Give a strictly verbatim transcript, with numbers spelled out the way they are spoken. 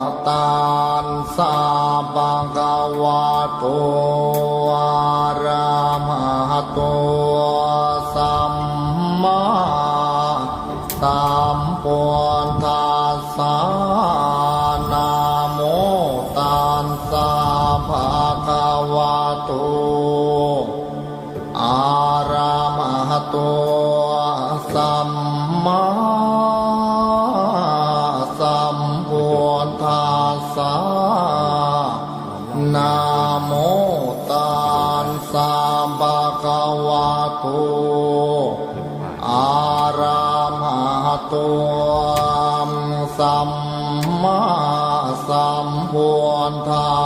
Tassa bhagavato arahato sammāsambuddhassa. Namo tassa bhagavato arahato sammāsambuddhassa. Namo tassa bhagavato arahato sammāsambuddhassa.